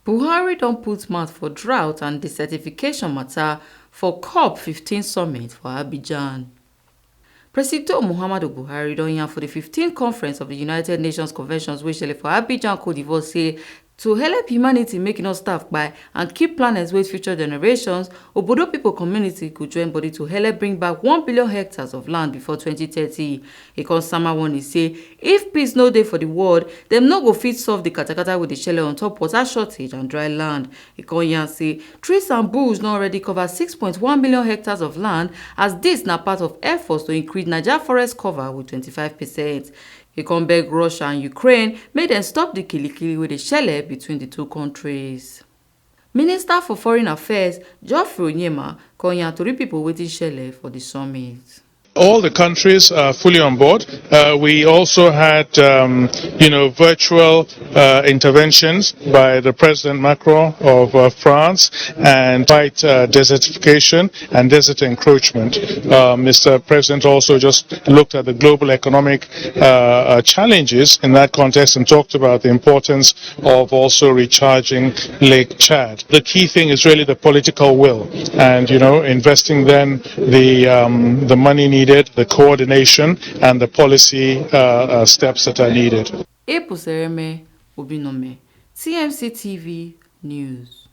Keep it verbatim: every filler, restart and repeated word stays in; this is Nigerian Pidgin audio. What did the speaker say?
Buhari don put mouth for drought and desertification matter for COP fifteen summit for Abidjan. Presido Muhammadu Buhari don yarn for the fifteenth conference of the United Nations Conventions wey shele for Abidjan, Cote d'Ivoire, say to help humanity make e no starve kpai and keep planet wey future generations, obodo people community go join body to help bring back one billion hectares of land before twenty thirty. E come sama warning say if peace no dey for the world, dem no go fit solve the katakata wey dey shele on top water shortage and dry land. E come yarn say trees and bush don already cover six point one million hectares of land, as this na part of efforts to increase Naija forest cover with twenty-five percent. E come beg Russia and Ukraine make dem stop the kilikili wey dey shele between the two countries. Minister for Foreign Affairs Geoffrey Onyema come yarn tori people wetin shele for the summit. All the countries are fully on board. Uh, we also had, um, you know, virtual uh, interventions by the President Macron of uh, France and fight uh, desertification and desert encroachment. Uh, Mister President also just looked at the global economic uh, uh, challenges in that context and talked about the importance of also recharging Lake Chad. The key thing is really the political will and, you know, investing then the, um, the money needed, the coordination and the policy uh, uh, steps that are needed. Epusereme Obinome, T M C T V News.